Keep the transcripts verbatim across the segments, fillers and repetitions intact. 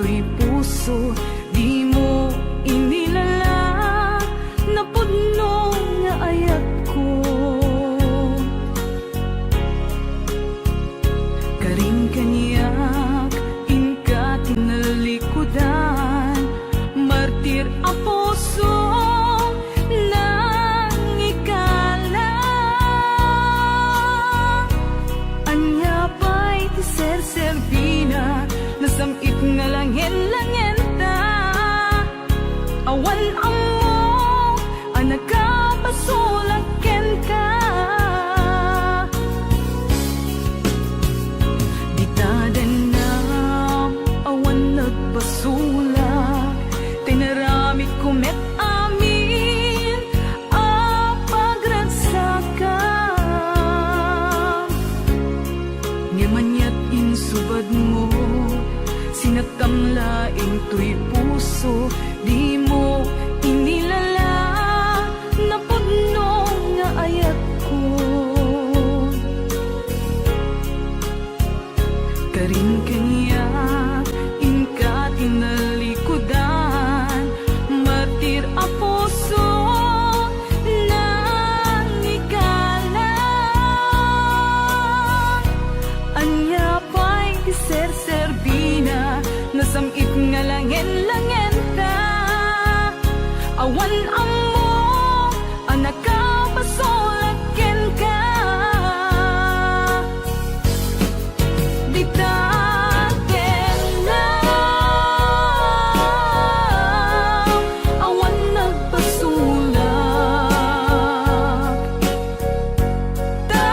toy puso, dimo inilala, napudno nga ayatko. Karin kaniak, inka ti nalikudan, martir a puso, nangikala. Ania pay ti serserbina, nasam-it nga langen-langenta. Awan ammo a nakapasulak kenka. Dita dennam, awan nagpasulak, tinaramidko met amin a pagragsakam. Ngem aniat insubadmo, sinattam laeng toy puso, dimo inilala, napudno nga ayatko. Karin kaniak, inka ti nalikudan, martir a puso, nangikala. Ania pay ti serserbina, nasam-it nga langen-langenta. Awan ammo a nakapasulak kenka. Dita dennam, awan nagpasulak. Ta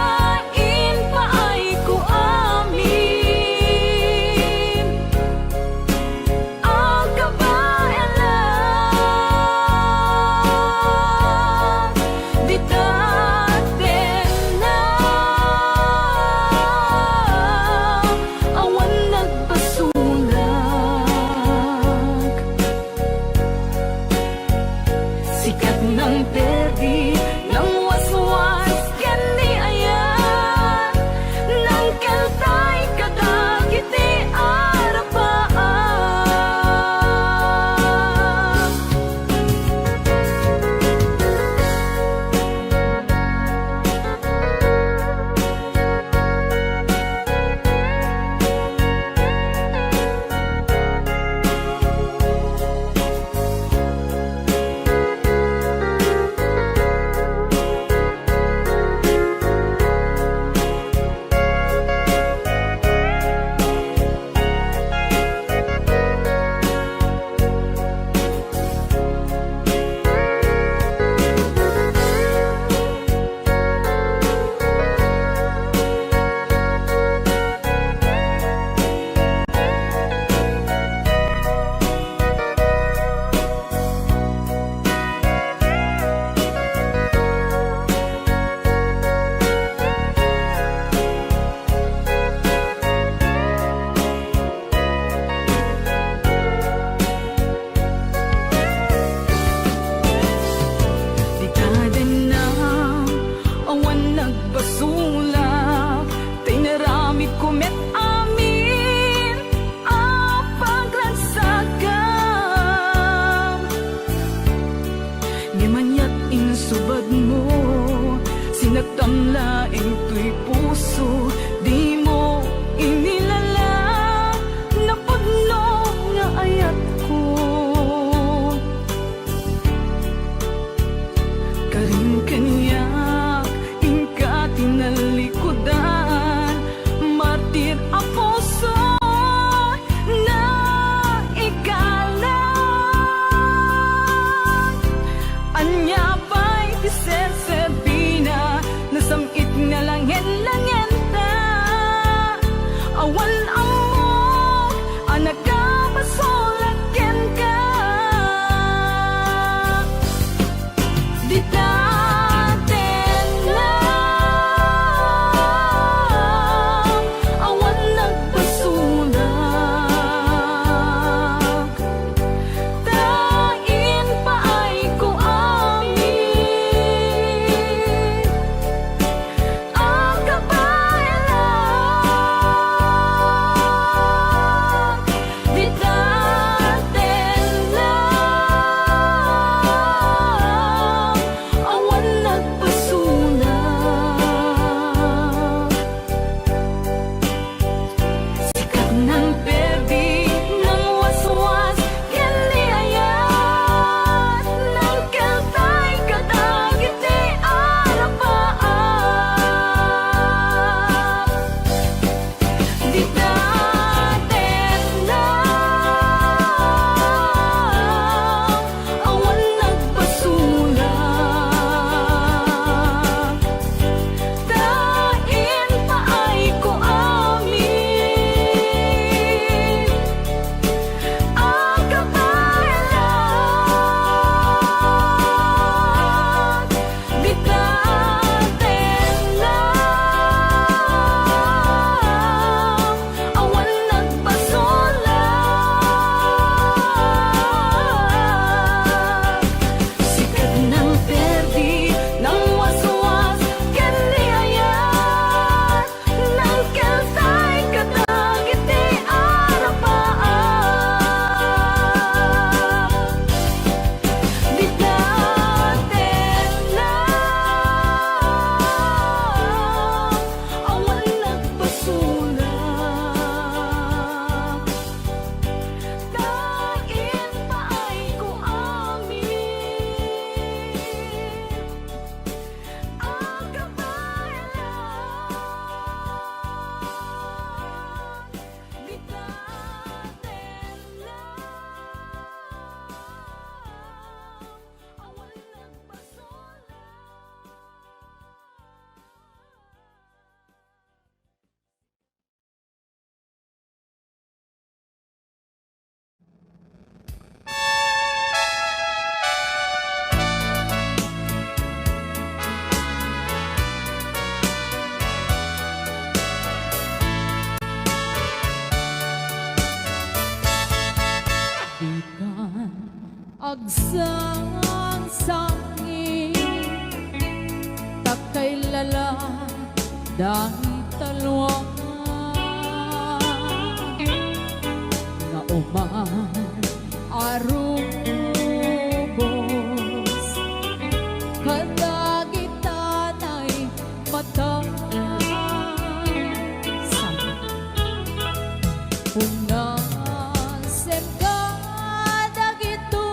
impaayko amin a kabaelan. Dita dennam, awan nagpasulak. Sikat nang perdi, nang waswas ken ni ayan, nang keltay kadagiti arapaam. Dita dennam, awan nagpasulak, ta inaramidko met amin a pagragsakam. Ngem aniat insubadmo, sinattam laeng toy puso, dimo inilala, napudno nga ayatko. Karin kaniak, inka ti nalikudan, martir a puso, naikalan. Ania pay ti serserbina, nasam-it nga langen-langenta. Agsangsangit, ta kailala dayta lua nga uman a rubos kadagita nay mata. Punasen kadagitoy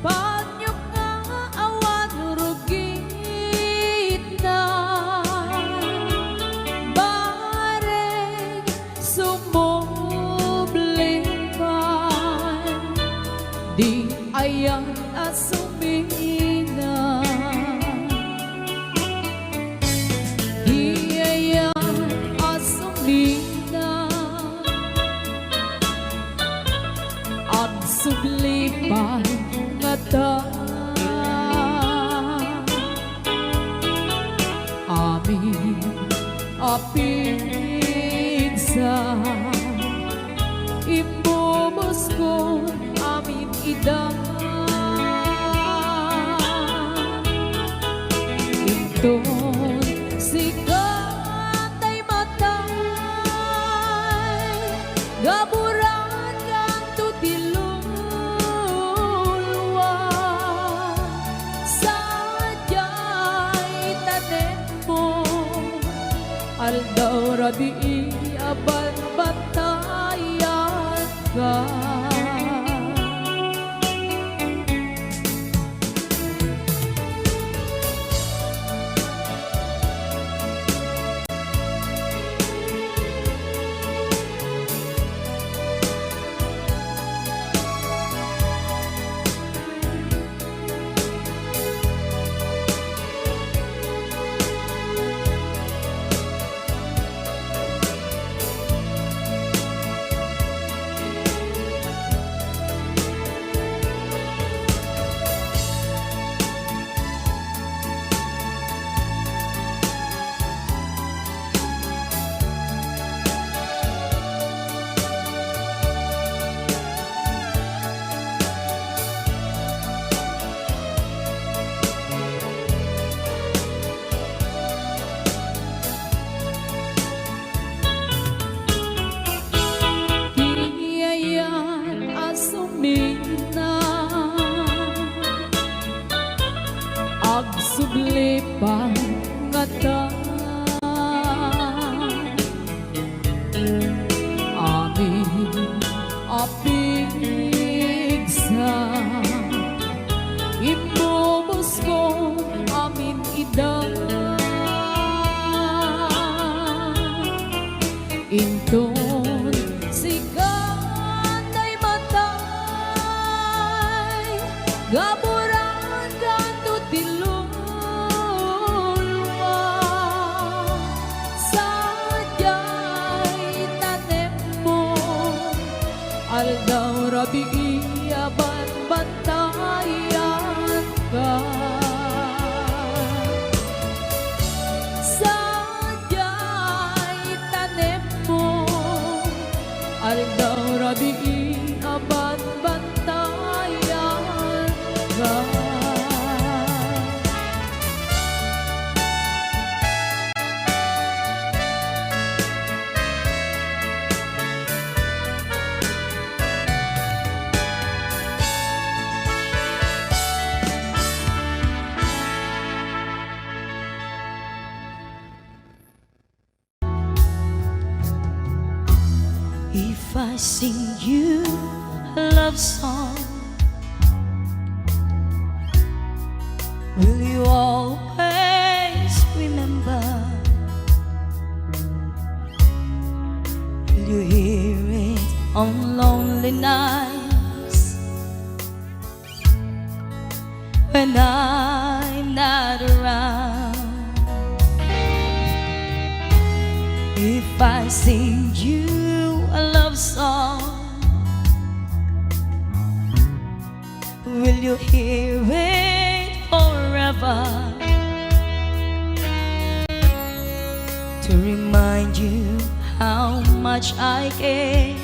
panyok nga awan rugitna. Bareng sumubli man, di ayan a sumina. Di ayan a sumina. Agsubli pay ngata. Amin a pigsa, imbubuskon amin ida. Inton sika tay matay, gaburan kanto ti lulua. Sadiay tanemmo, aldaw rabii a banbantayan ka. Ti ayan a sumina, agsubli pay ngata. Amin a pigsa, imbubuskon amin ida. Inton sika tay matay, gaburan kanto ti lulua. Sadiay tanemmo, aldaw rabii a banbantayan ka. Sadiay tanemmo, aldaw rabii a banbantayan ka. If I sing you a love song, will you always remember? Will you hear it on lonely nights when I'm not around? If I sing you a love song, will you hear it forever? To remind you how much I care.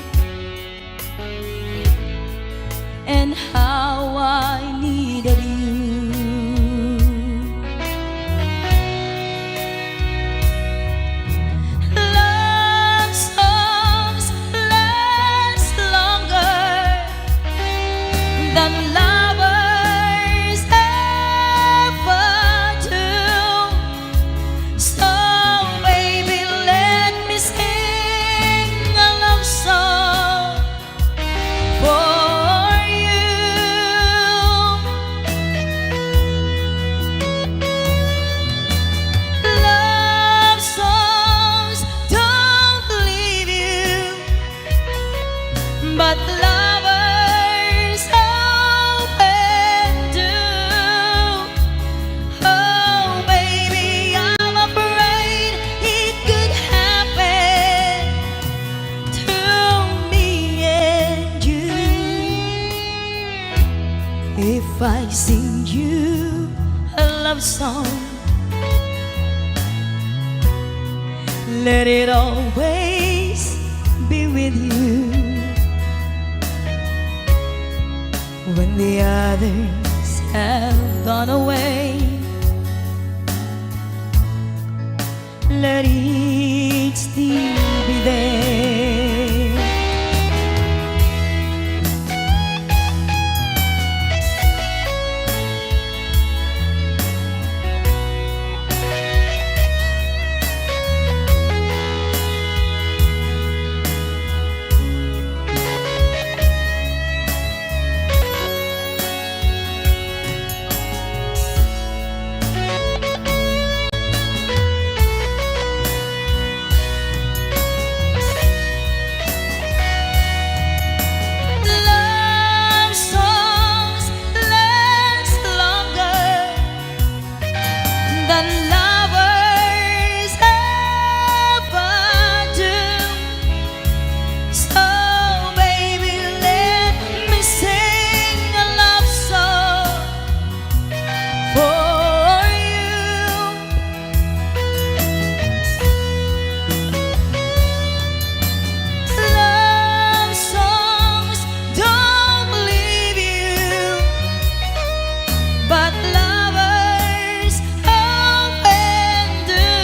and how I needed you. Love songs last longer than lovers ever do. So, baby, let me sing a love song for you. Love songs don't leave you, but lovers often do. Oh, baby, I'm afraid it could happen to me and you. If I sing you a love song, let it always be with you. When the others have gone away, let it still be there. Love songs last longer than lovers ever do. So, baby, let me sing a love song for you. Love songs don't leave you, but lovers often do.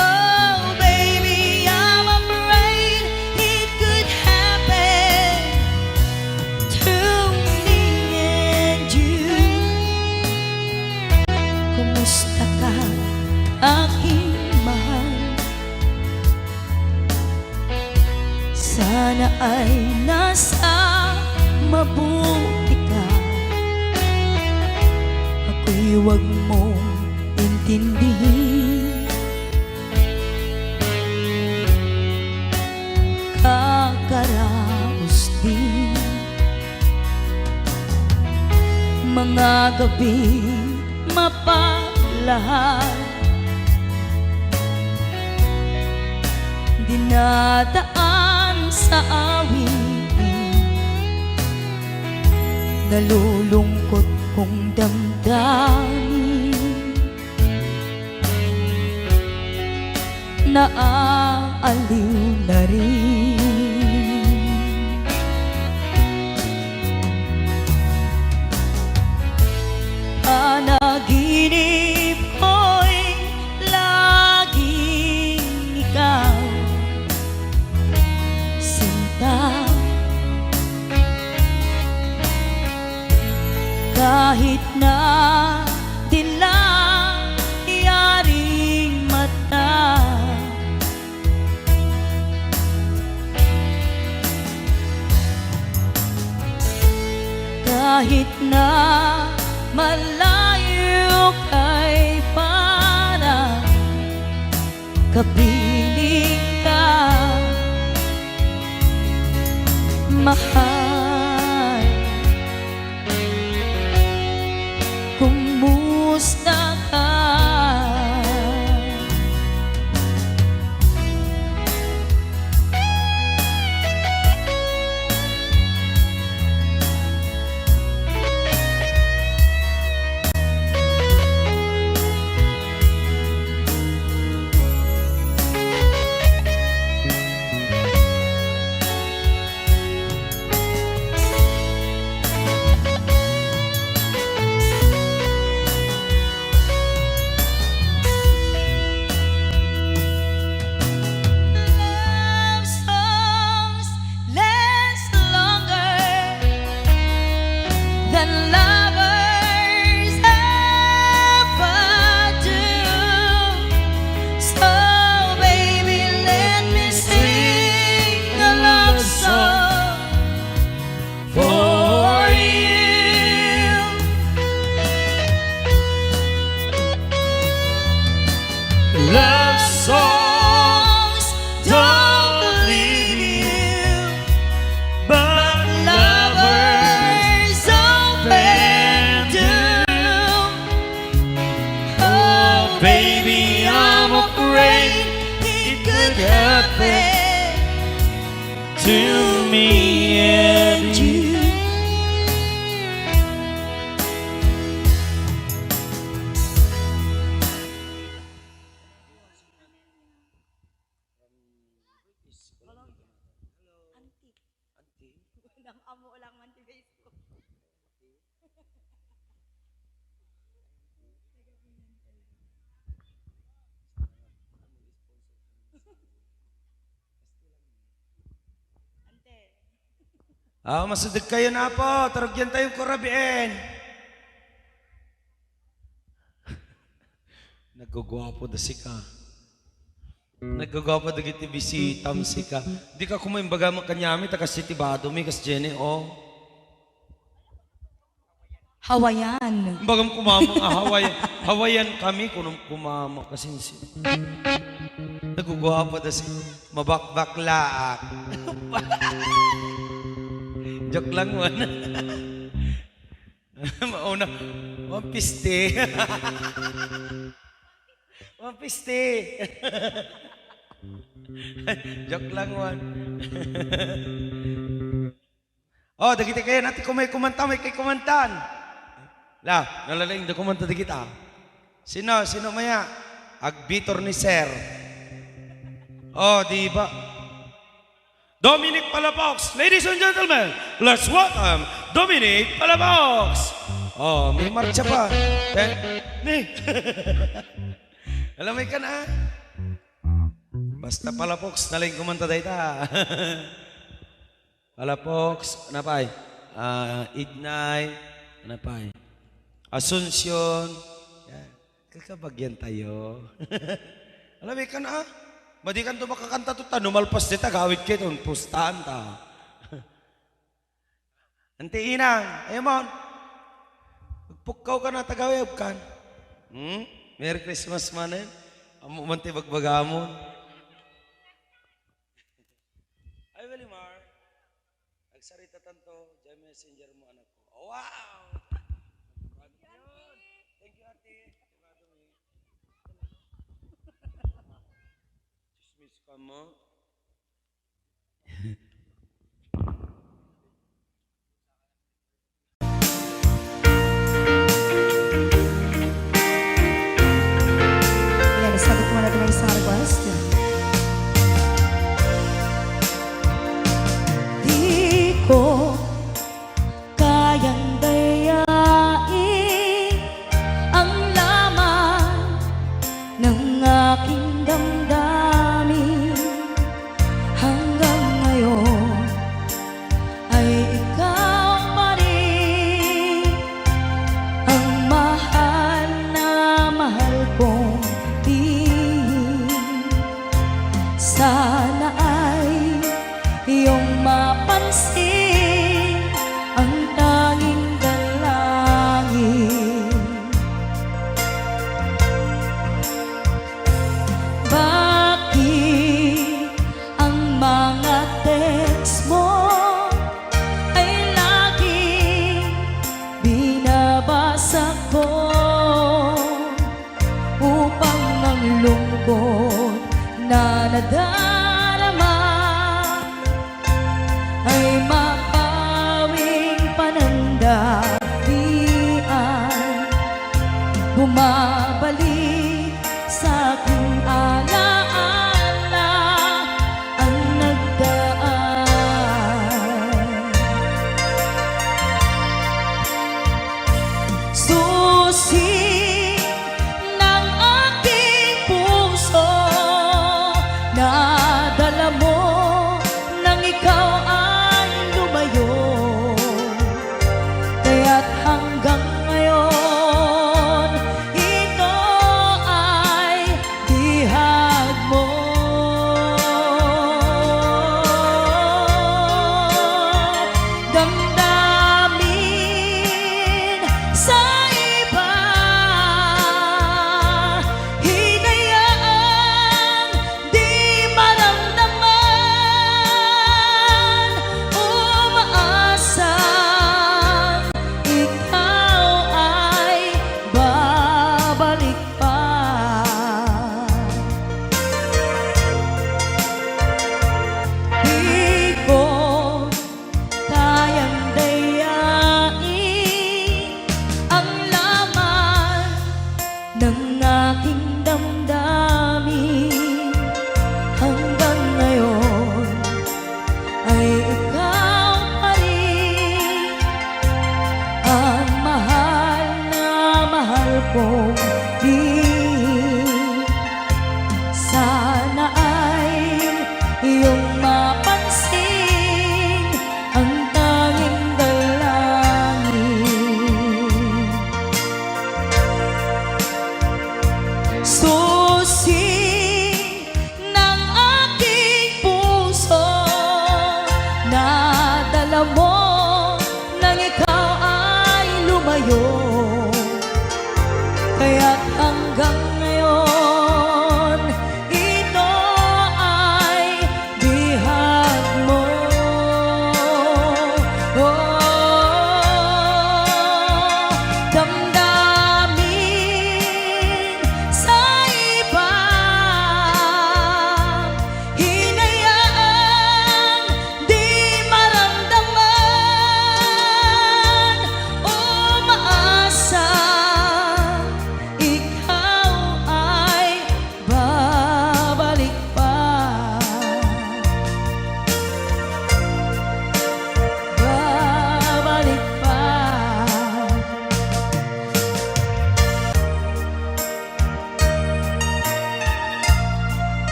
Oh, baby, I'm afraid it could happen to me and you. Kumusta ka, aking mahal? Sana ay nasa mabuti ka. Ako'y huwag mong intindihin. Kakaraos din mga gabi mapaglahad, dinadaan sa awitin, nalulungkot kong damdamin. Naaaliw na rin. Panaginip ko'y laging ikaw, sinta. Kahit na dilaw yaring mata, kahit na malayo ka'y parang kapiling ka, mahal. Kumusta ka? me and you. Auntie. Auntie? Nam-, ammo lang man ti Facebook. Ante. Ah, masudek kayo na po. Tarugyan tayo ko rabiin. Nagguguapo da sika. Nagguguapo dagiti bisitam sika. Di ka kuma imbaga mo kanyami, ta kas ti bado mi, kas Jenny, oh. Hawaiian. Imbagam kumama nga Hawaiian. Hawaiian kami, kunam kumama, kasinsi. Nagguguapo da si mabakbaklaak. Joke lang man. Mauna. One piece. One piece. Joke lang man. Oh, dagiti kayan, ati kumay kumanta, may kay kumantan. La, nalalaing da kumanta dagita. Sino, sino maya? Agbitor ni Sir. Oh, di ba? Dominic Palafox. Ladies and gentlemen, let's welcome Dominic Palafox. Oh, may marcha pa. Eh, ni. Alam mo ka na? Basta Palafox, naling kumanta dayta. Palafox, napay? Ah, Ignay, napay? Asuncion. Yan. Kakabagyan tayo. Alam mo ka na? Madi kan tumakakanta to, ta numalpas di tagawid kayo, pustaan ta. Anti Inang, ayun mo. Magpukkaw ka na, tagawid kan. Hmm? Merry Christmas, manen. Amo man ti bagbagamon. Ay, Wilmar. Agsarita tanto, diay messenger mo, anak ko. Oh, wow! Thank you, ate. Chismis ka mo. Ayan, sagot mo na ito ng isang request. Di ko kayang dayain ang laman ng aking damdamin hanggang ngayon. Ay ikaw pa rin ang mahal na mahal kong bihis. Sana ay iyong mapansin ang tanging dalangin. Bakit ang mga text mo ay laging binabasa ko upang ang lungkot na nadarama ay mapawing panandalian. Bumabalik sa aking alaala ang nagdaan. Susi ng aking puso, nadala mo nang ikaw ay lumayo. Kaya't hanggang ngayon,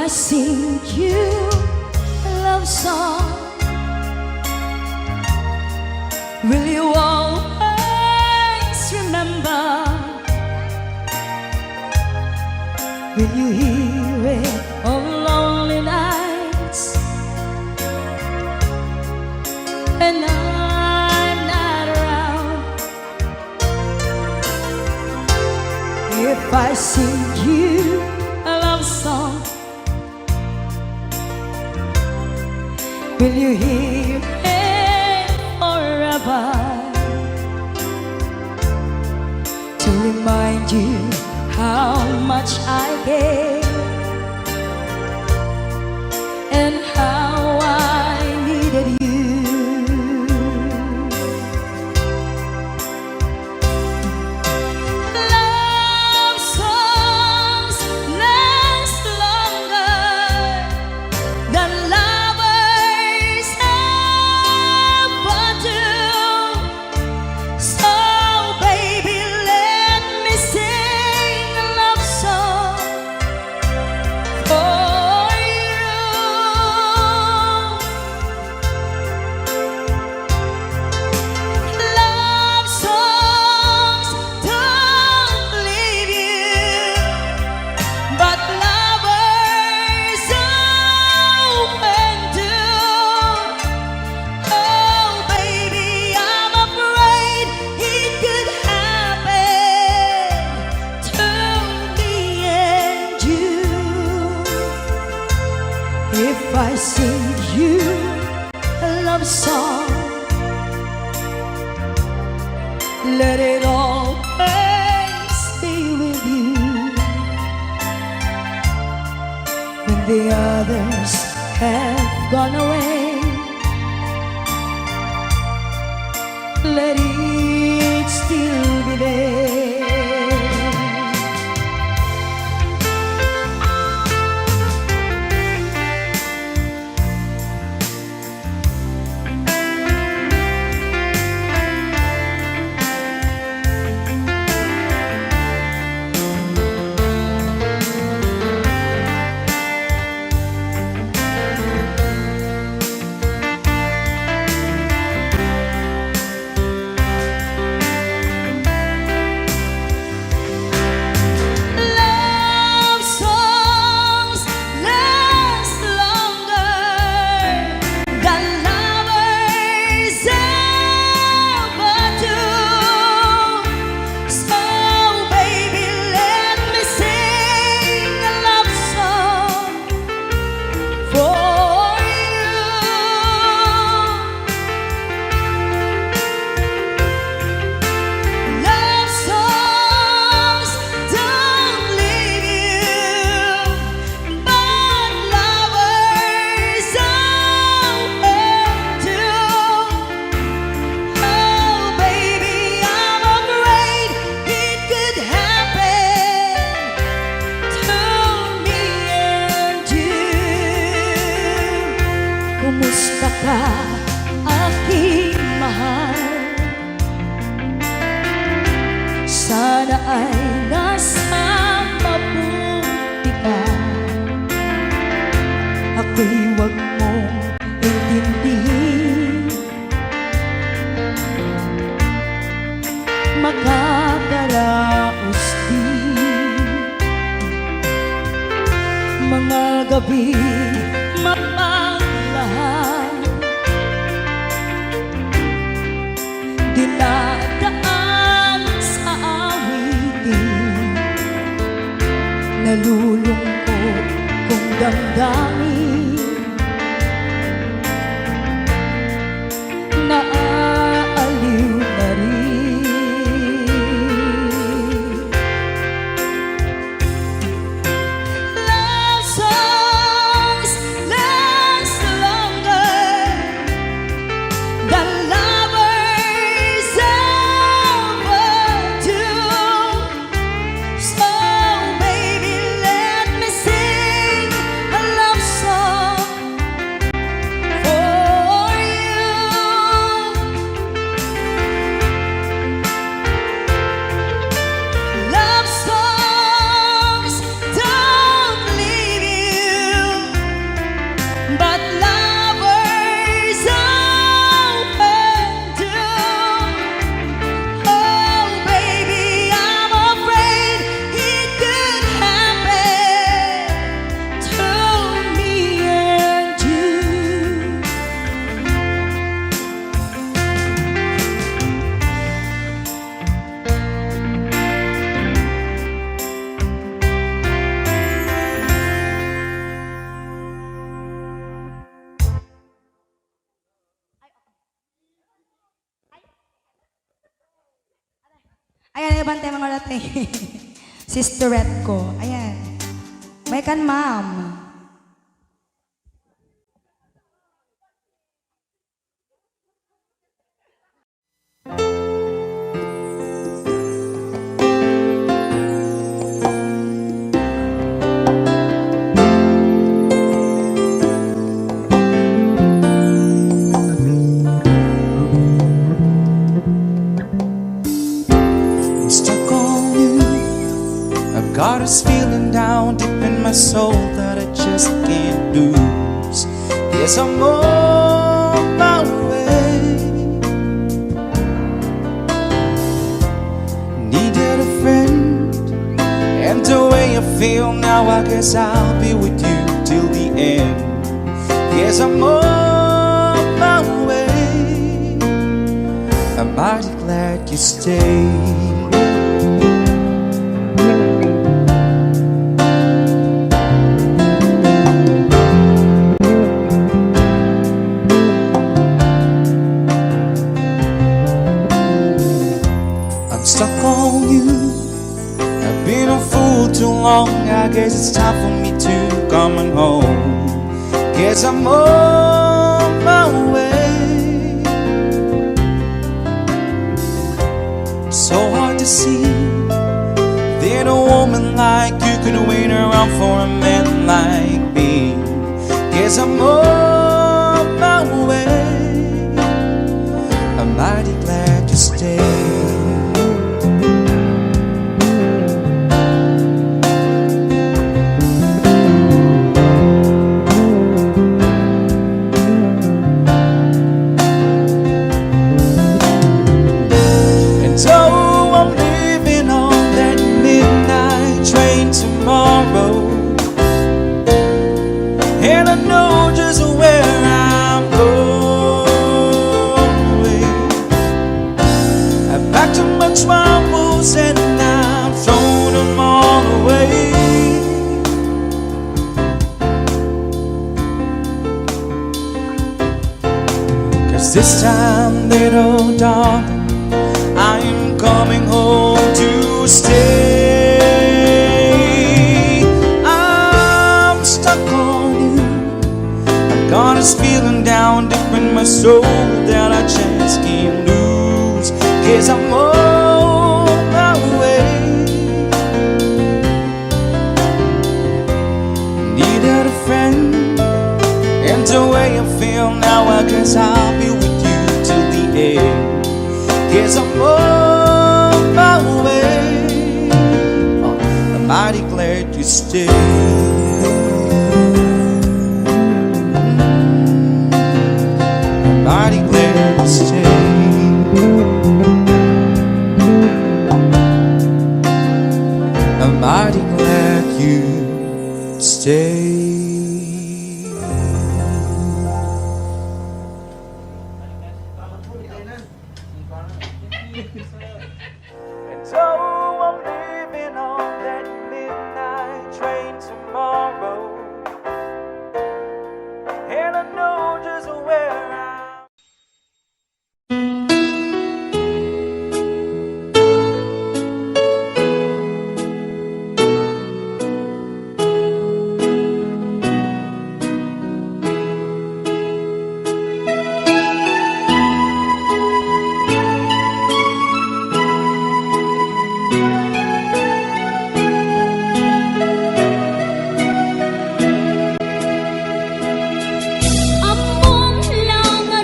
sing you a love song, will you always remember? Will you hear it on lonely nights? And I'm not around. If I sing you a love song, will you hear it forever? To remind you how much I care and how I needed you. Love songs last longer than lovers ever do. So, baby, let me sing a love song for you. Love songs don't leave you, but lovers often do. Oh, baby, I'm afraid it could happen to me and you. If I sing you a love song, let it always be with you. When the others have gone away, let it still be there. Love songs last longer than lovers ever do. So, baby, let me sing a love song for you. Love songs don't leave you, but lovers often do. Oh, baby, I'm afraid it could happen to me and you. Kumusta ka, aking mahal? Sana ay nasa mabuti ka. Ako'y wag mong intindihin. Makakaraos di mga gabi mapaglahan, dinadaan sa awitin, nalulungkot kong damdamin. Naaaliw na rin. Love songs last longer than lovers ever do. So, baby, let me sing a love Bantay mga rate. Sisterette ko. Ayan. May kan ma'am. I'm stuck on you. I've got this feeling down deep in my soul that I just can't lose. Yes, I'm on my way. Needed a friend, and the way I feel now, I guess I'll be with you till the end. Yes, I'm on my way. I'm mighty glad you stayed. I'm stuck on you. I've been a fool too long. I guess it's time for me to coming home. Guess I'm on my way. So hard to see that a woman like you can wait around for a man like me. Guess I'm on my way. I'm mighty glad you stayed. And so I'm leaving on that midnight train tomorrow. And I know just where I'm going. I packed up my troubles and I've thrown them all away. 'Cause this time, little darling, I'm coming home to stay. I'm stuck on you. I've got this feeling down deep in my soul that I just can't lose. Guess I'm on my way. Needed a friend, and the way I feel now, I guess I'll be with you till the end. Guess I'm on my way. Uh, I'm mighty glad you stayed. I'm mighty glad you stayed. I'm mighty glad you stayed. And so I'm leaving on that midnight train tomorrow. And I know just where I'm Ammom lang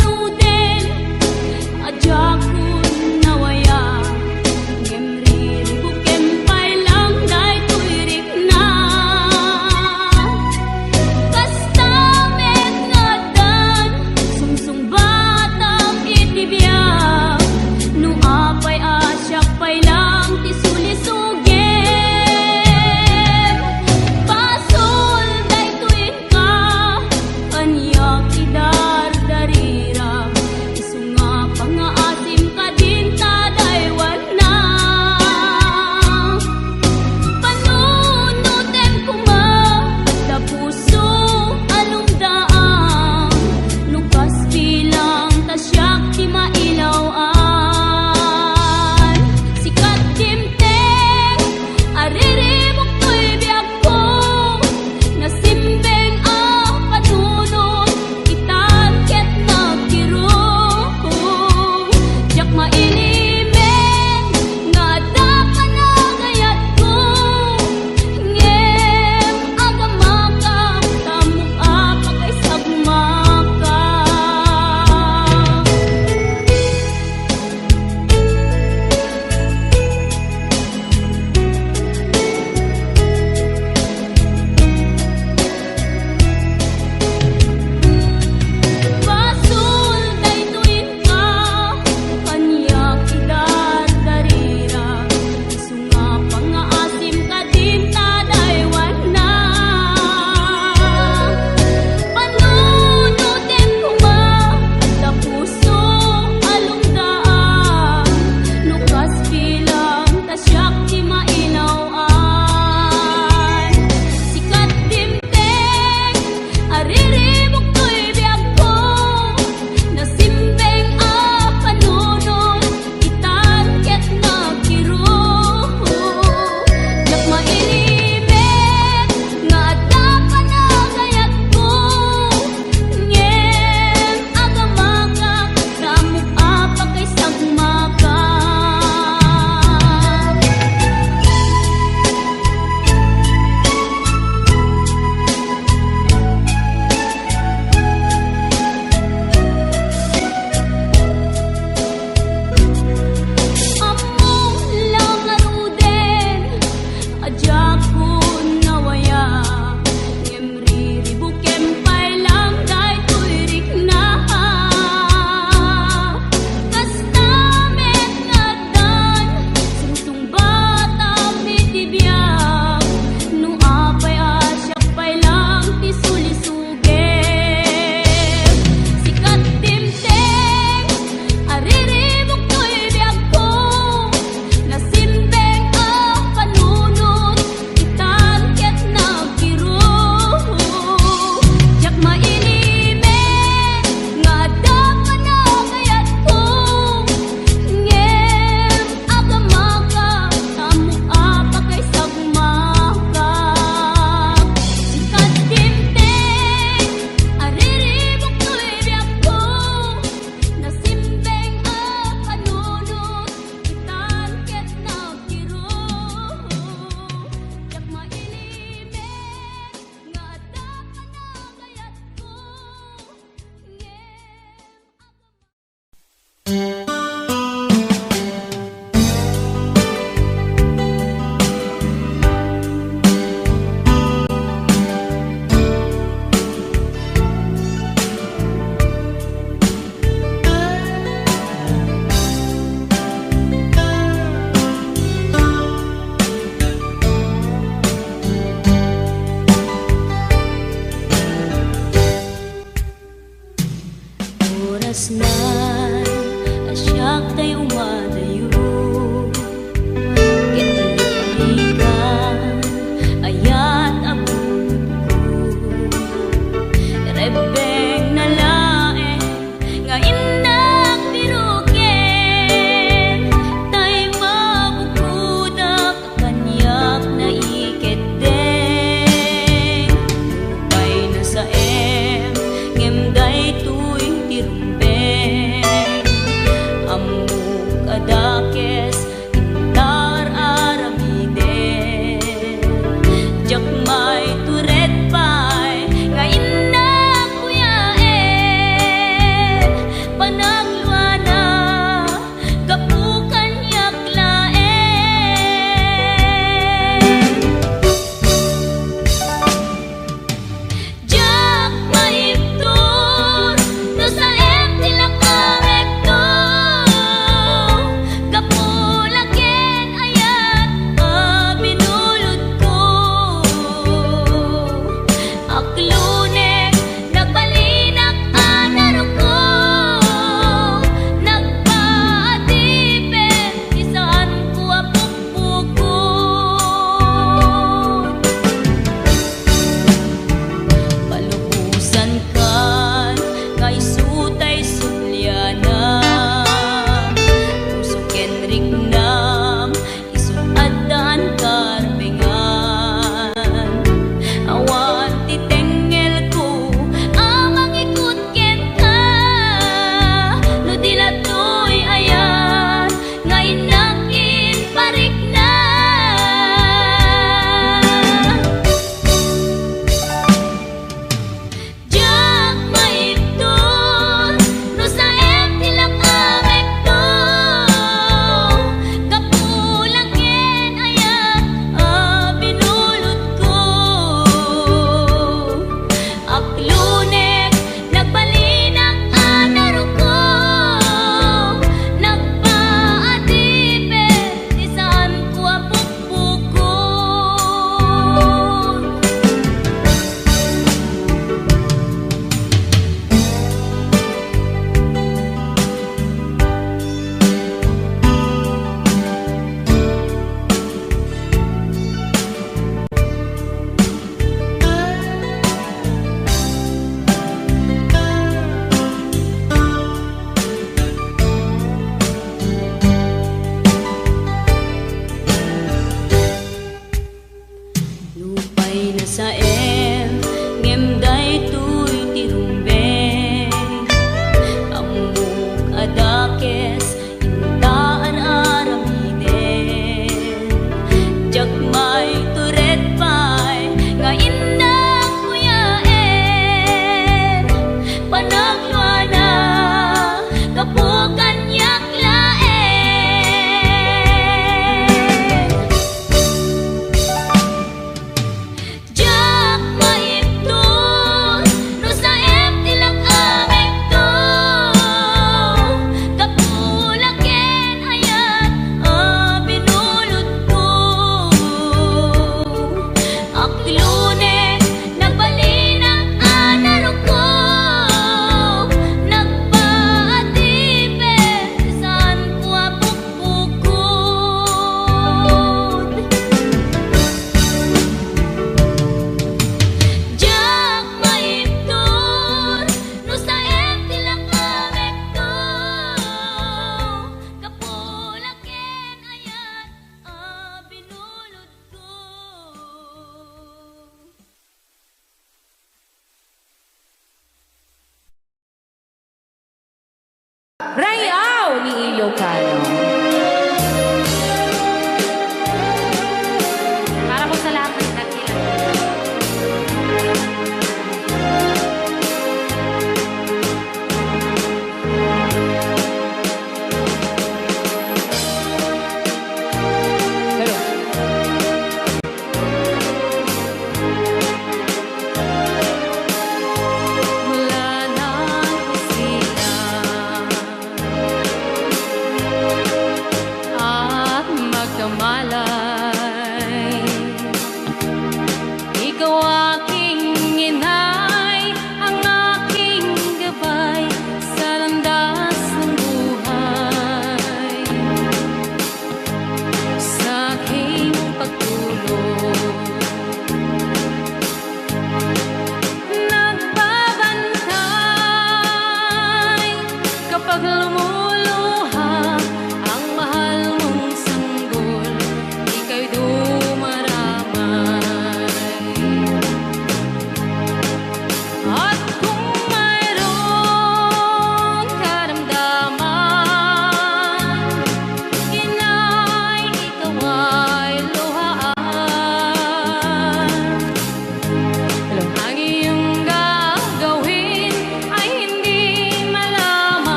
Kasnay a siak tay umadayo, ket liklikan ayat a bunodko. Rebbengna laeng nga innak biroken, tay mabukodak kaniak naikeddeng. Nupay nasaem, ngem daytoy ti rumbeng. Ammok a dakes, inta ar-aramiden. Diak maitured pay nga innak kuyaen. Panagluana, gapu kaniak laeng. Diak maibtur no saem ti lakamekto, gapu la ken ayat a binulodko. Aklunek, nagbalinak a naruko, nagpaadipen ti saanko a pukpukot. Palubosankan nga isu tay sublianam, puso ken riknam, isu addaan karbengan. Awan ti tengngelko a mangikut kenka, no di la toy ayat nga innak imparikna. Diak maibtur no saem ti lakamekto, gapu la ken ayat a binulodko. Aklunek, nagbalinak a naruko, nagpaadipen ti saanko a pukpukot. Nupay nasaem, ngem daytoy ti rumbeng. Ammok a dakes, inta ar-aramiden. Diak maitured pay nga innak kuyaen. Panagluana, gapu kaniak laeng. Diak maibtur no saem ti lakamekto, gapu la ken ayat a binulodko. Aklunek, nagbalinak a naruko, nagpaadipen ti saanko a pukpukot. Diak maibtur no saem ti lakamekto, gapu la ken ayat a binulodko. Rayaw ni Ilocano. Para po sa lahat ng nagkilala. Hello. Wala nang kusina.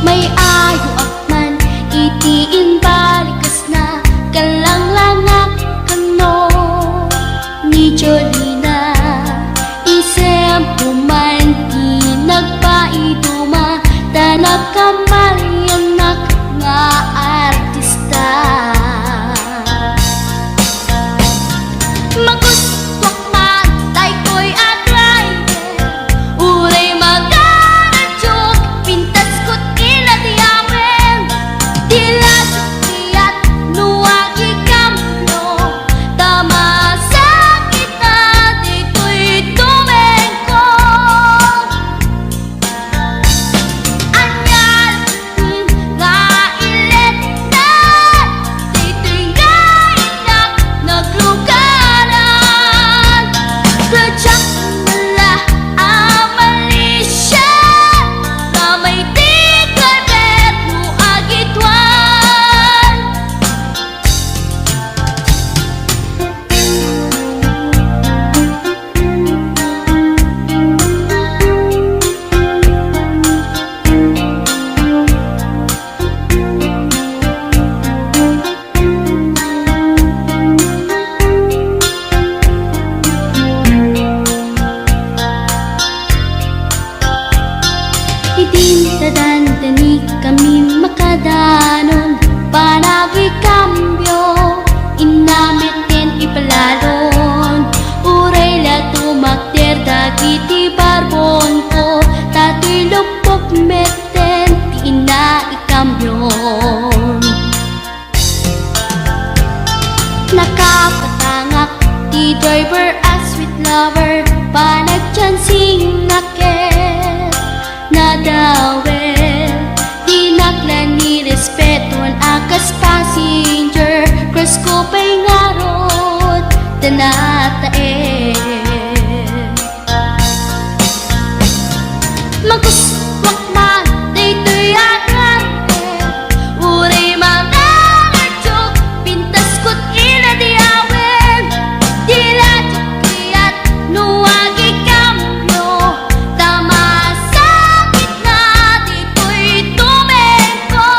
May-ayoak man iti imbalikesna, kallanglangak kano ni Jolina. Isempo man ti nagpaiduma, ta nakamaliannak nga artista. Magustuak man daytoy a driver, uray magaradiok, pintasko ti ladiawen. Di la diak no agikambio, ta masakit na ditoy tumengko. Ania nga iletna ditoy nga innak naglugaran. Radiak la a malisia, nga may ti gobyerno agituan. Idin ta dandani kami makadanon, panagikambio, inna metten ipalalon. Uray la tumakder dagiti barbonko, ta ti luppok metten ti inna ikambion. Nakapatangak ti driver a sweet lover, panagchansingna ket nadawel. Dinak la ni respetuan a kas passenger, crush ko pay ngarud, ta nataer. Magustuak man daytoy a driver, uray mangaradiok, pintasko ti ladiawen. Di la diak kayat no agikambio, ta masakit na ditoy tumengko.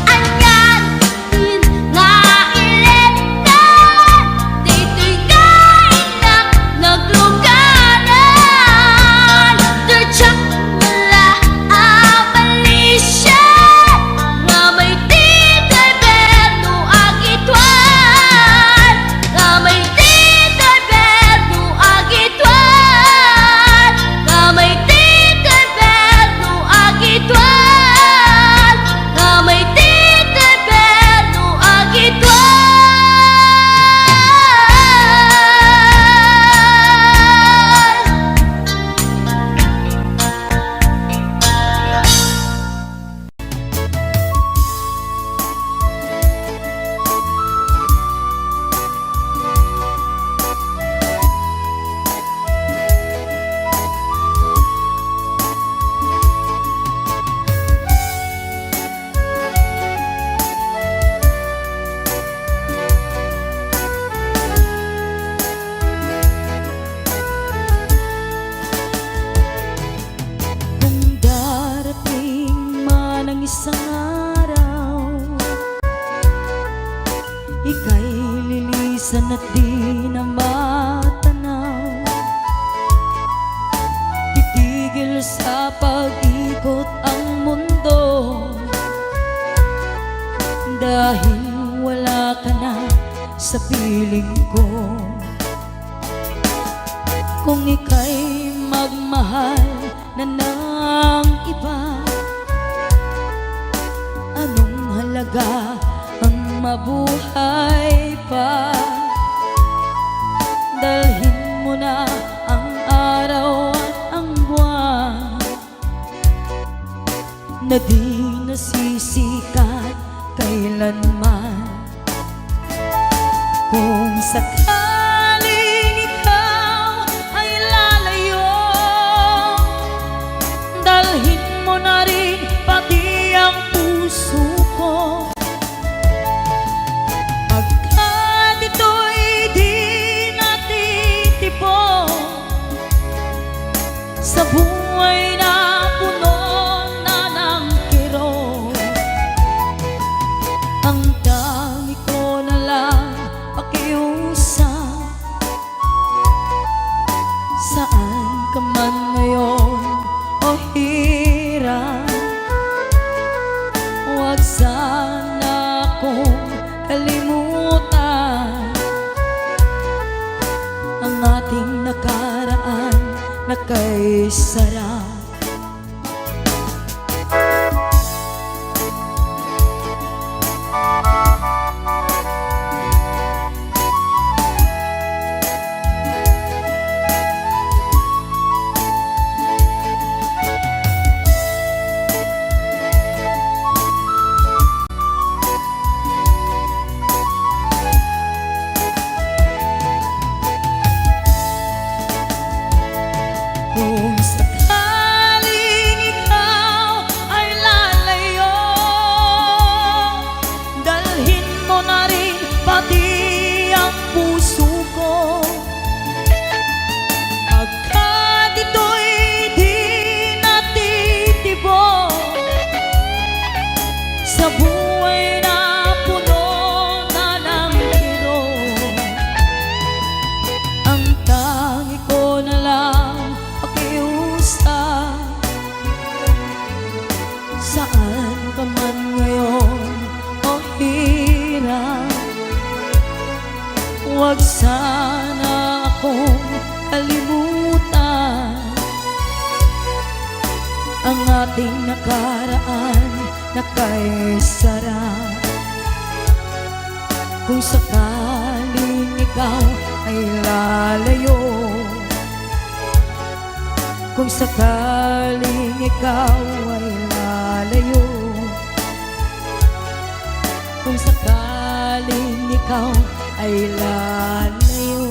Ania nga iletna ditoy nga innak naglugaran. Radiak la a malisia, nga may ti gobyerno agituan, nga may ti gobyerno agituan, nga may ti gobyerno agituan, nga may ti gobyerno agituan. Kung darating man ang isang araw, ika'y lilisan at di na matanaw. Titigil sa pag-ikot ang mundo, dahil wala ka na sa piling ko. Kung ika'y magmahal na ng iba, anong halaga ang mabuhay pa? Dalhin mo na ang araw at ang buwan na di nasisikat kailanman. Kung sakaling ikaw ay lalayo, dalhin mo na rin pati ang puso ko. Pagkat ito'y di natitipon sa buhay na sara. Kung sakaling ikaw ay lalayo, dalhin mo na rin pati ang puso ko. Pagkat ito'y di natitibo sa buhay na puno na ng kirot. Ang tangi ko na lang pakiusap, saan ka man ngayon, o hirap, huwag sana akong kalimutan. Ang ating nakaraan na kaisara. Kung sakaling ikaw ay lalayo, kung sakaling ikaw ay lalayo, kung sakaling ikaw ay lalayo.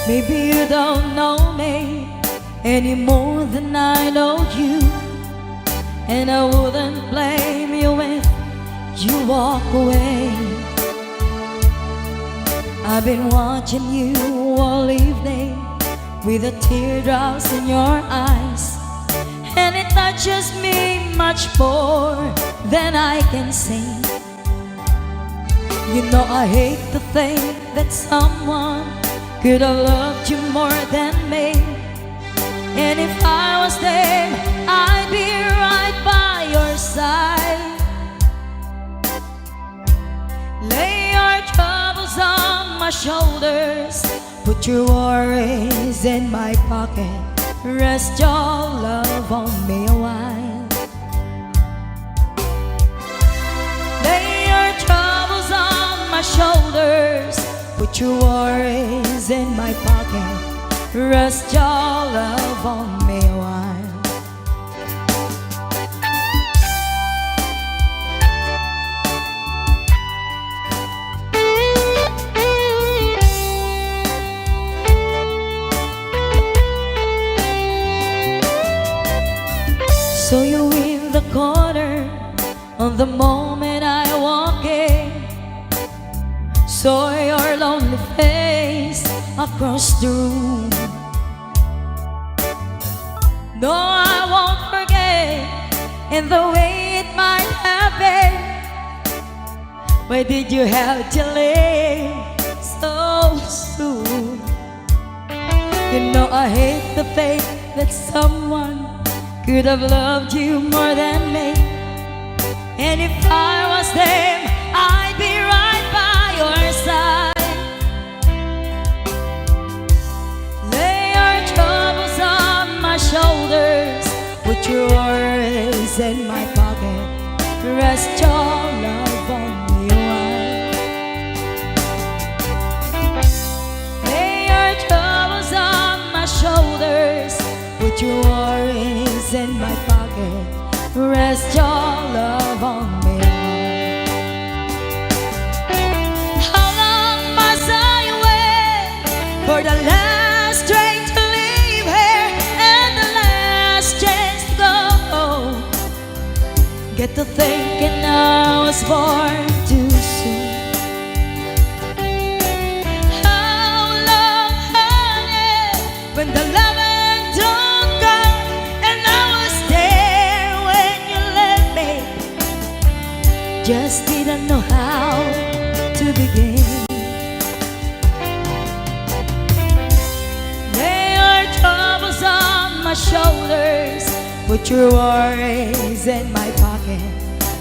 Maybe you don't know me any more than I know you, and I wouldn't blame you if you walk away. I've been watching you all evening with the teardrops in your eyes, and it touches me much more than I can say. You know I hate to think that someone could have loved you more than me. And if I was them, I'd be right by your side. Lay your troubles on my shoulders, put your worries in my pocket, rest your love on me a while. Lay your troubles on my shoulders, put your worries in my pocket, rest your love on me a while. Saw you in the corner on the moment I walk in. Saw your lonely face across the room. No, I won't forget in the way it might have been. Why did you have to leave so soon? You know I hate the fact that someone could have loved you more than me. And if I was them, I'd be right by your side. Lay your troubles on my shoulders, put your worries in my pocket, rest your love on me a while. Lay your troubles on my shoulders, put your worries in my pocket, rest your love on me. How long must I wait for the last train to leave here and the last chance to go? Get to thinking I was born too soon. How long, honey, when the loving don't come, and I was there when you left me. Just didn't know how to begin. Lay your troubles on my shoulders, put your worries in my pocket,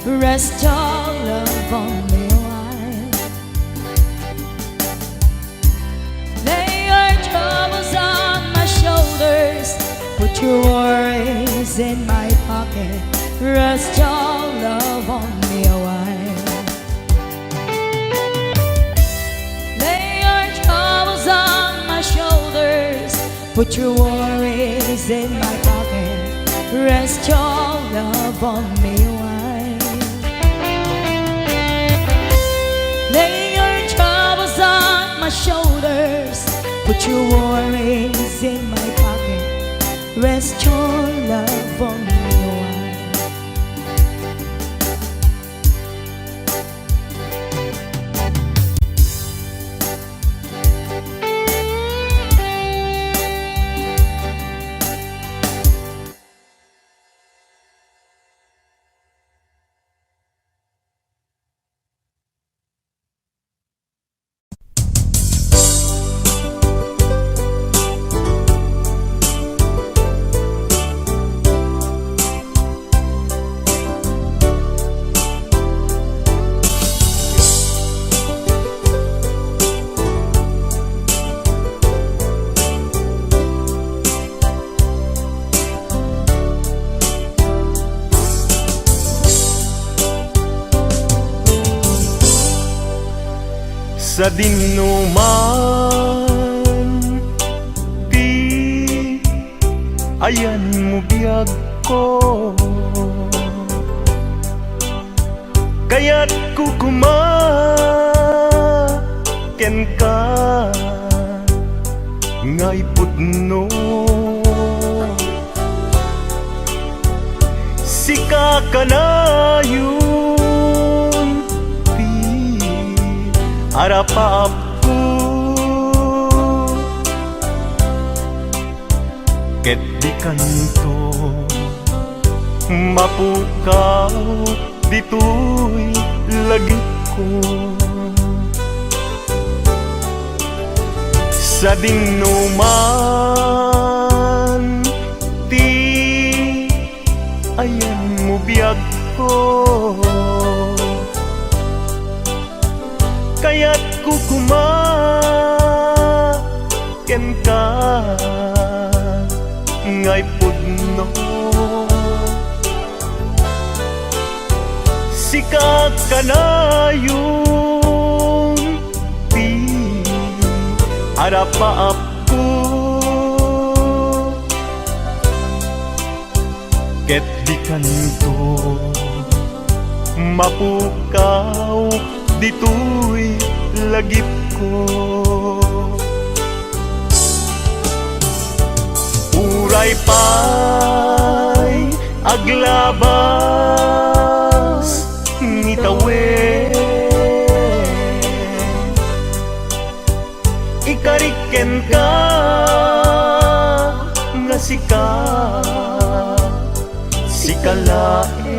rest your love on me a while. Lay your troubles on my shoulders, put your worries in my pocket, rest your love on me a while. Lay your troubles on my shoulders, put your worries in my pocket, rest your love on me a while. Lay your troubles on my shoulders, put your worries in my pocket, rest your love on me a while. Sadinno man ti ayanmo biagko, kayatko koma kenka nga ipudno. Sika kanayon ti arapaapko, ket dikanto mapukaw ditoy lagipko. Sadinno man ti ayanmo biagko, kayatko koma kenka nga ipudno. Sika kanayon ti arapaapko, ket dikanto mapukaw ditoy lagipko. Uray pay aglabas ni tawen, ikarik kenka nga sika, sika laeng.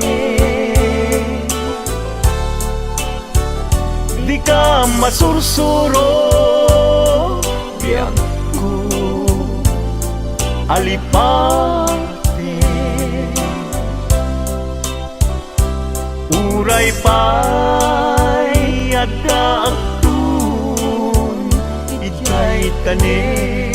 Dika masursuro, biagko, alipate. Uray pay adda agtun idiay tanem.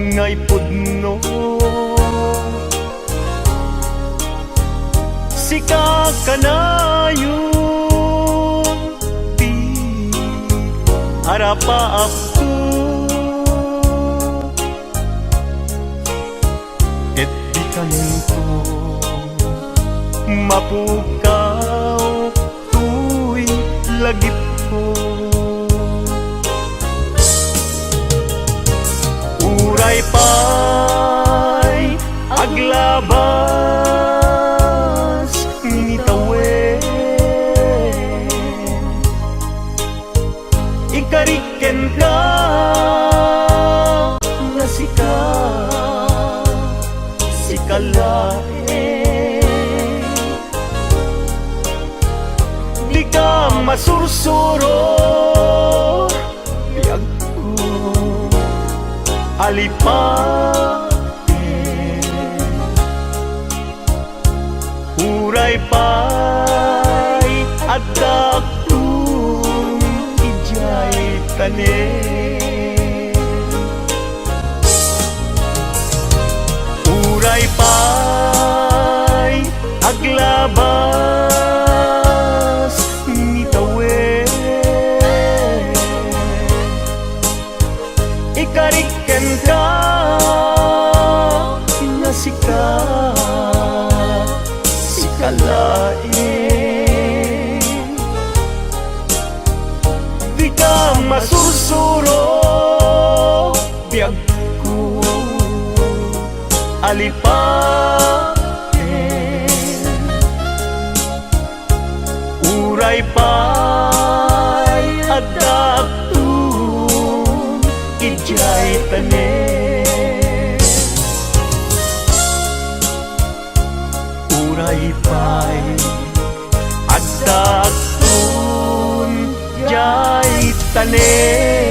Ngay pudno, sika kanayon ti arapaapko, ket dikanto mapukaw toy lagipko. Uray pay aglabas ni tawen, ikarik kenka nga sika, sika laeng. Dika masursuro, biagko, alipaten. Uray pay addaakton idiay tanem. Uray pay aglabas ni tawen, ikarik kenka nga sika, sika laeng. Dika masursuro, biagko, alipaten. Uray pay addaakton idiay tanem. Uray pay addaakton idiay tanem.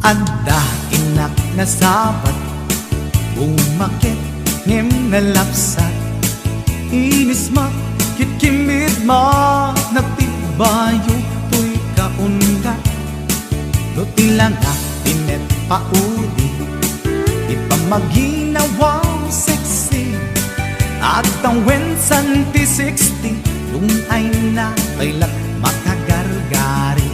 Adda innak nasabat, bumaket ngem nalapsat. Inismak ket kimmidma, nagtibbayo toy kaunda. No ti langak ti met paudi, ti pammaginawa sexy, agtawen san ti sixty, dun ay na pay la makagargari.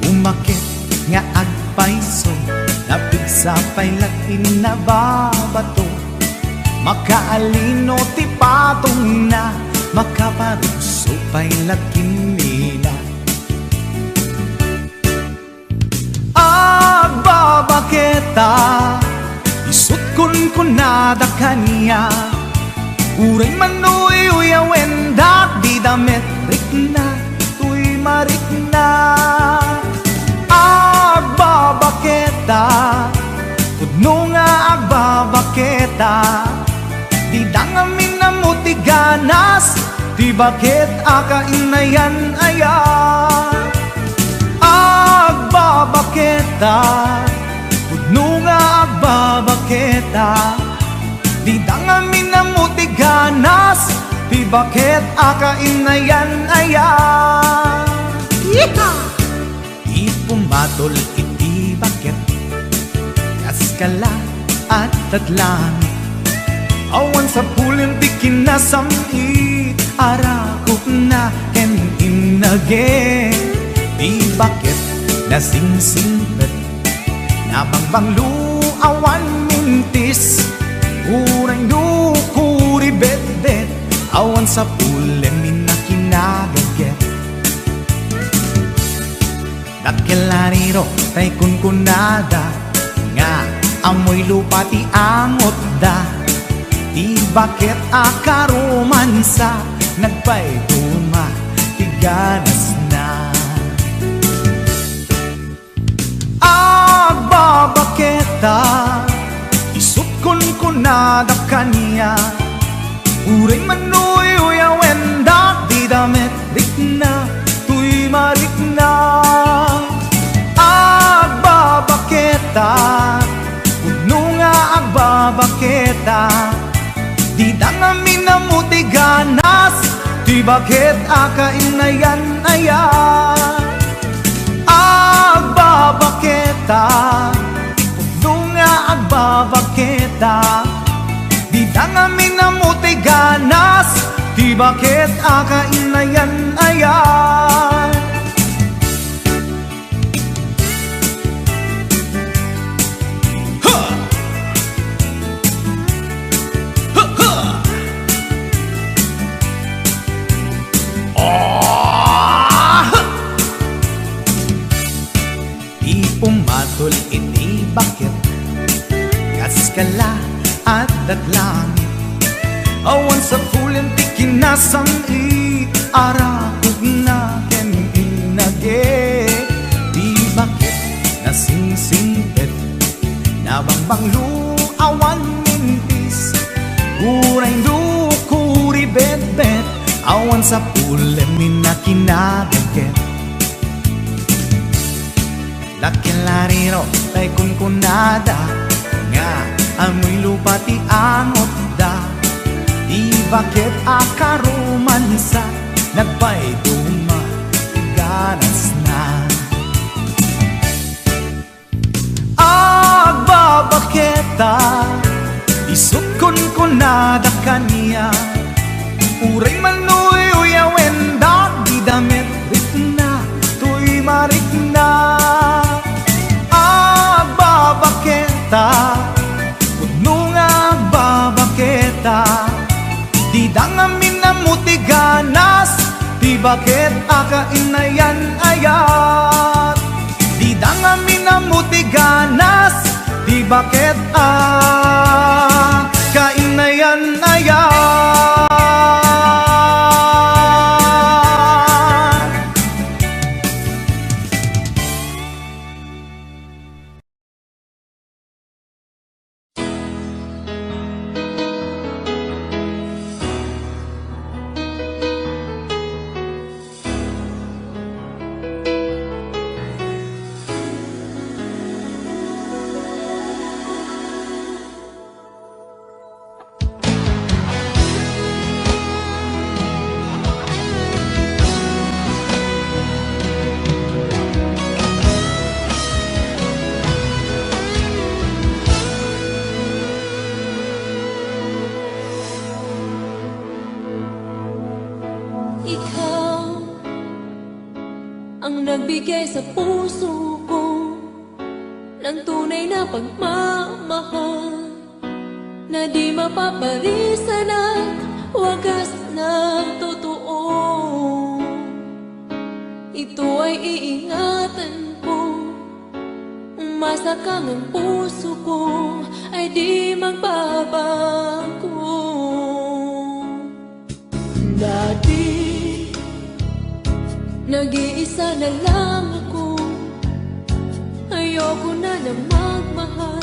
Umaket nga agpayso, napigsa pay la ti nababato. Makaalino ti patongna, makaparuso pay la kimmina. Agbabaketa, isut' kunkunada kaniak. Uray man uyuyawendak, dida met rikna toy marikna. Agbabaketa, pudno nga agbabaketa, dida ngamin ammo ti ganas, ti baket a kainayan aya. Agbabaketa, pudno nga agbabaketa, dida ngamin ammo ti ganas, ti baket a kainayan aya. Yeehaw! Ti pumatol iti baket, kas kala a tadlangit. Awan sapulen ti kinasam-it, arakupna ken innaget. Ti baket nasingsingpet, nabangbanglo, awan mintis. Uray no kuribetbet, awan sapulen ti kinagaget. Ket ken lariro tay kunkunada nga ammoy lupa ti angotda, ti baket a karomansa, nagpayduma ti ganasna. Agbabaketa, isut' kunkunada kaniak, uray manuyuyawendak dida met rikna, toy marikna. Agbabaketa, pudno nga agbabaketa, dida ngamin ammo ti ganas, ti baket a kainayan-ayan. Agbabaketa, ti pudno nga agbabaketa, dida ngamin ammo ti ganas, ti baket a kainayan-ayan. Ha! Ha, ha! Ah! Ti pumatul iti baket, kas kala, adda't langit. Awan sapulen ti kinasang-i, arakupna ken inagi. Ti baket nasingsingpet, nabangbanglo, awan mintis. Uray no kuribetbet, awan sapulen ni nakinabeket. Ket ken lariro tay kunkunada nga ammoy lupa ti angotda, ti baket a karomansa, nagpayduma ti ganasna. Agbabaketa, isut' kunkunada kaniak, uray manuyuyawendak dida met rikna, toy marikna. Agbabaketa, pudno nga agbabaketa, dida ngamin ammo ti ganas, ti baket a kainayan-ayat. Dida ngamin ammo ti ganas, ti baket a kainayan-ayat. Ikaw ang nagbigay sa puso ko ng tunay na pagmamahal na di mapaparisan at wagas na totoo. Ito ay iingatan ko, umasa kang ang puso ko ay di magbabago. Dati, nag-iisa na lang ako. Ayoko na na magmahal,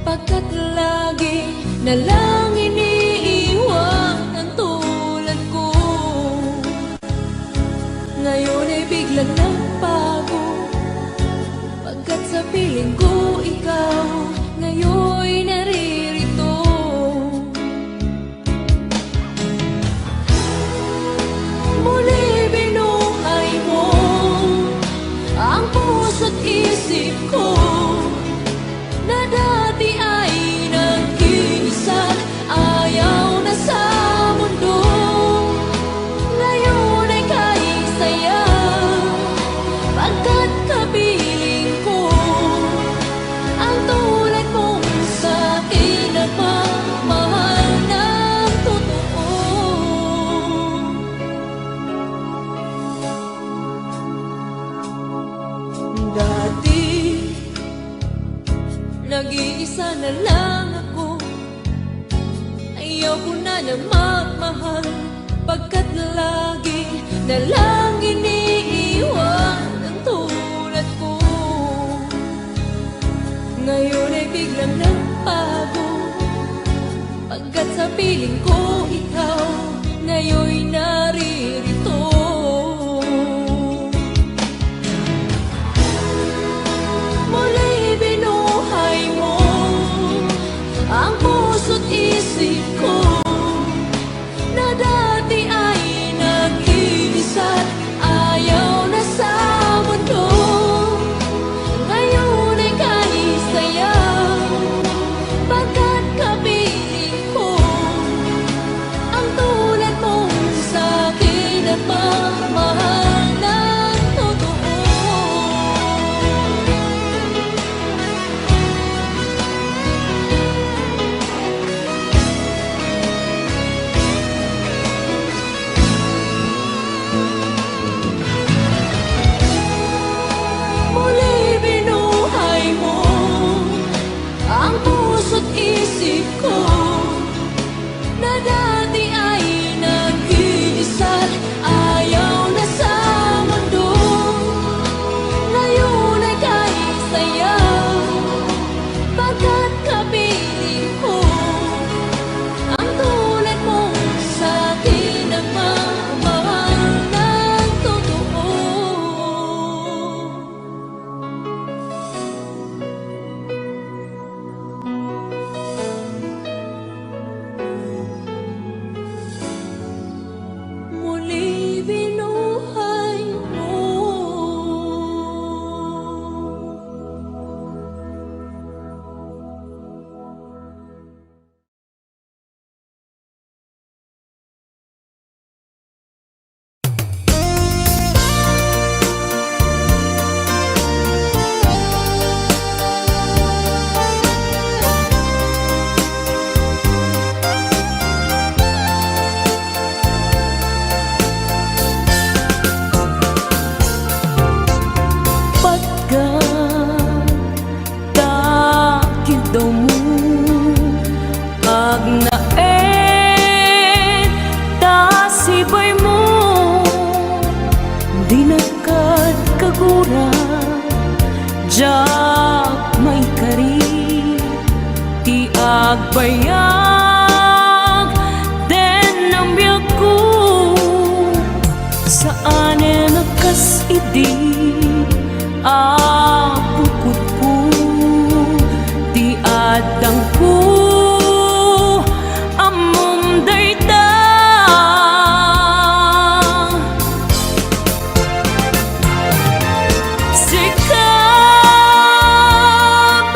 pagkat lagi na lang iniiwan ang tulad ko. Ngayon ay biglang nagbago, pagkat sa piling ko ikaw ngayon naririto. Muli binuhay mo ang puso't isip ko na dati ay nag-iisa, ayaw na sa mundo. Ngayon ay kay saya, pagkat kapiling ko ang tulad mong Sana lang ako, ayaw ko na na magmahal, pagkat lagi na lang iniiwan ang tulad ko. Ngayon ay biglang nagbago, pagkat sa piling ko ikaw, ngayon naririto. Muli binuhay mo ang puso't isip ko, na dati ay nagkilisat, ayaw na sa mundo. Ngayon ay kay sayaw, pagkat kapiling ko ang tulad mong sa akin nagmamahal ng totoo. Muli binuhay mo ang puso't isip ko, na dati ay nagkilisat, ayaw na sa mundo. Ngayon ay kay sayaw, pagkat kapiling ko ang tulad mong sa akin nagmamahal ng totoo. Muli binuhay mo. Pagka takidawmo, agnaed ta sibay mo, dinak kad kagura, diak maikari ti agbayag den a biagko. Saanen a kas idi a pukodko ti addangko, ammom dayta. Sika,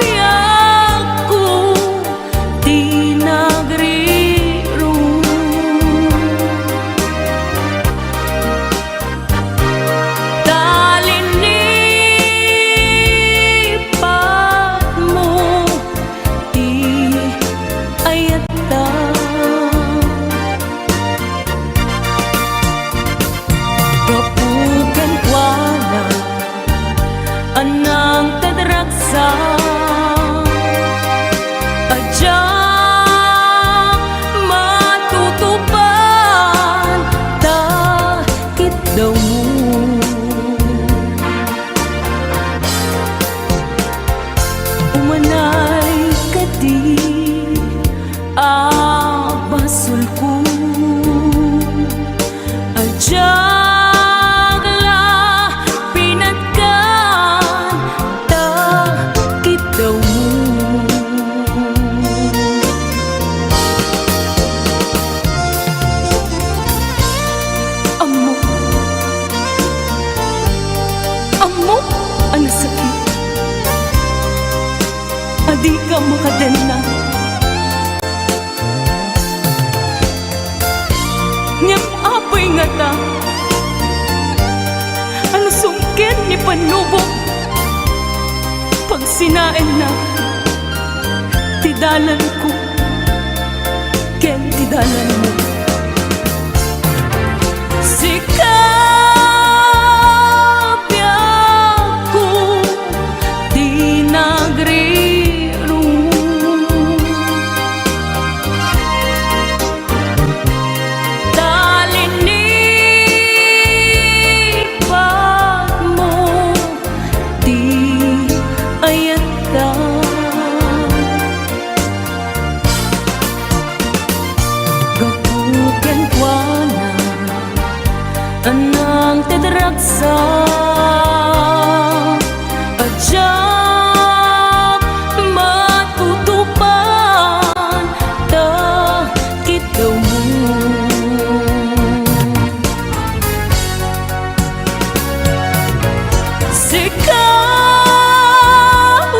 biagko, ti nagrirong. Ta linipatmo ti ayatta. Gapu kenkuana, a nangted ragsak a diak matutupan, ta kiddawmo. Umanay kadi a basolko. Diak la pinatgan ta kiddawmo. Ammok, ammok a nasakit a dika makadenna. Ngem apay ngata a nasungkit ni pannubok, pagsinaenna ti dalanko ken ti dalanmo. Sika, biagko, ti nagrirong. sa a diak matutupan ta kidawmo. Sika,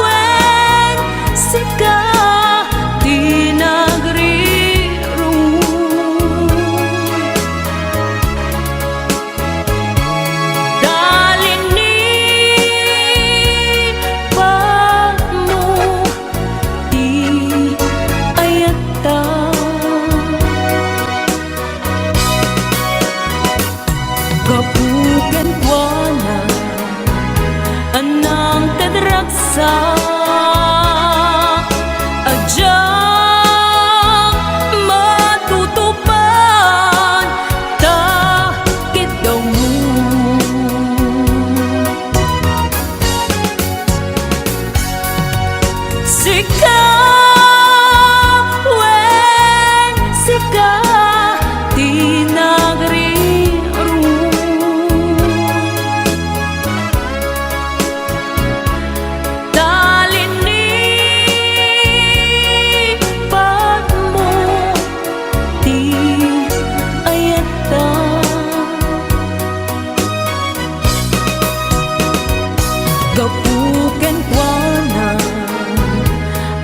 wen, sika ti nagrirung. Talinibanmo ti ayatta. Gapu kenkuana a nangted ragsak a diak matutupan ta kidawmo. Sika, wen, sika ti nagrirung. Talinibanmo ti ayatta. Gapu kenkuana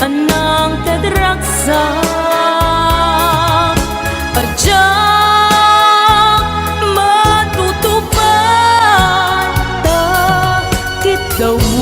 a nangted ragsak a diak matutupan ta kidawmo.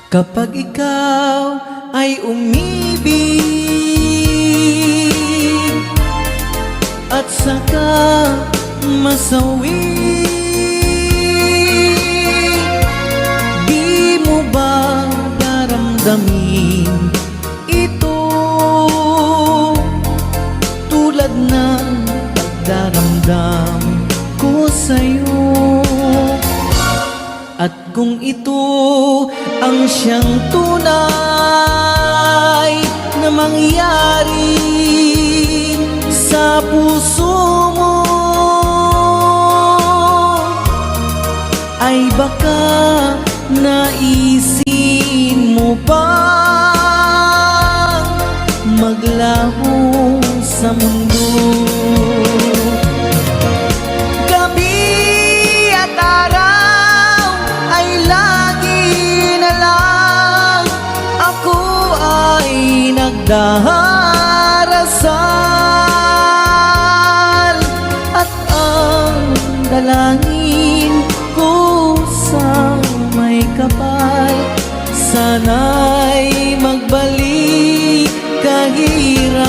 Kapag ikaw ay umibig at saka masawi, di mo ba daramdamin ito tulad ng pagdaramdam ko sa'yo? At kung ito ang siyang tunay na mangyari sa puso mo, ay baka naisin mo pang maglaho sa mundo. Gabi at araw ay lagi na lang ako ay nagdarasal at ang dalangin ko sa may kapal, sana'y magbalik kahirap.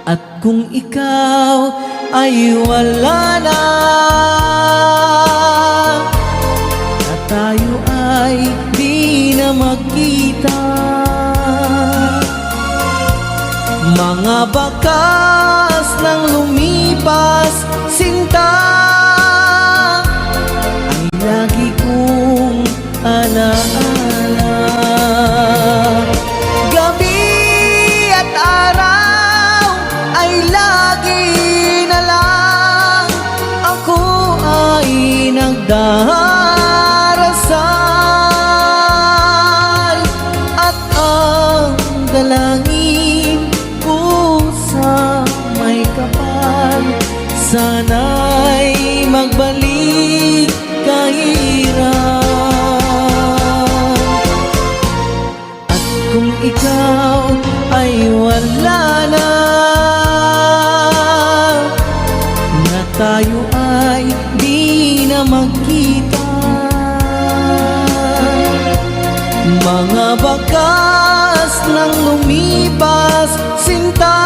At kung ikaw ay wala na, na tayo ay di na magkita. Mga bakas ng lumipas, sinta, ay lagi kong alaala. Gabi at araw ay lagi na lang ako ay nagdarasal at ang dalangin ko sa may kapal, sana'y magbalik kahirap. At kung ikaw ay wala na, na tayo ay di na magkita. Mga bakas ng lumipas, sinta,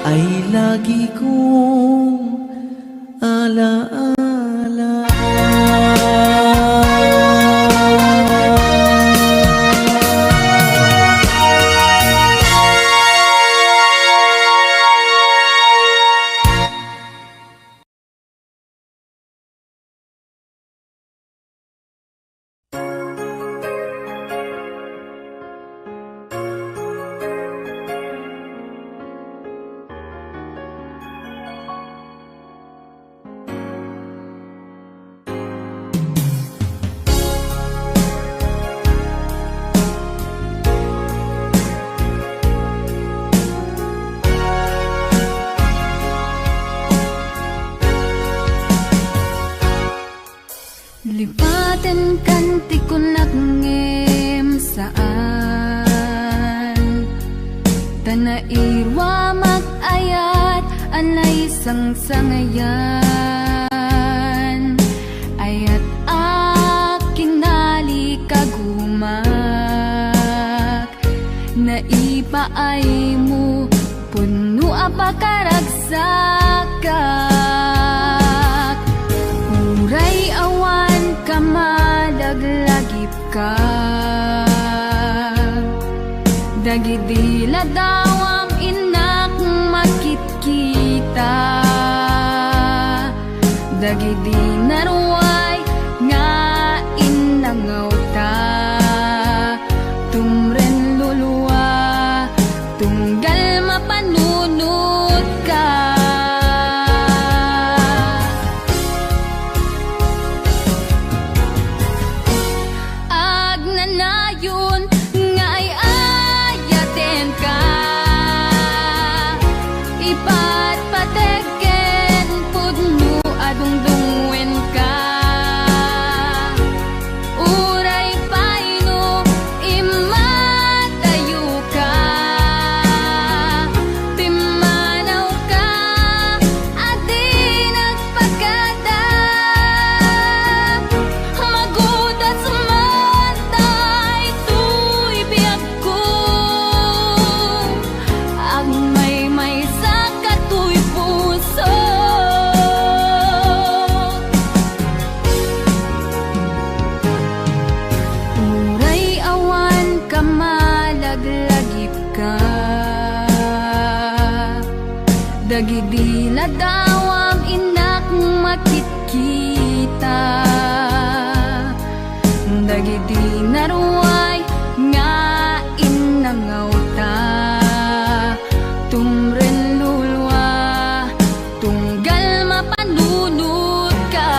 ay Ay lagi kong alaala. Lipatenkan ti kunak ngem saan, ta nairuamak ayat a naisangsangayan. Ayat a kinalikagumak, naipaaymo, pudno a pakaragsakak. Uray awan ka malaglagipka, dagidi ladawam innak makitkita. Dagidi naruay nga innangawta, tumren lulua, tunggal mapanunotka. Agnanayon nga ay-ayatenka, ipatpateg ken pudno a dungdungngoenka. Uray pay no immadayoka, pimmanawka a di nagpakada. Magudas man daytoy biag ko, agmaymaysa katoy puso. Uray awan ka malaglagipka, dagidi ladawam innak makitkita. Dagidi naruay nga innangawta, tumren lulua, tunggal mapanunotka.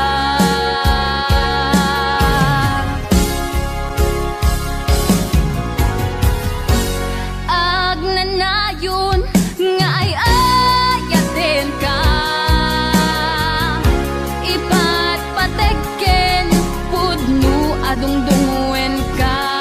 Agnanayon nga ay-ayatenka, ipatpateg ken pudno a dungdungngoenka.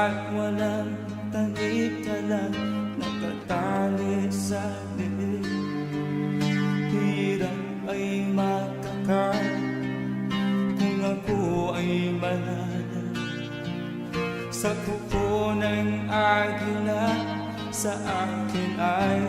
At walang talikala, natatali sa liig. Hirap ay makakain kung ako ay mananaig sa kuko ng agila. Sa akin ay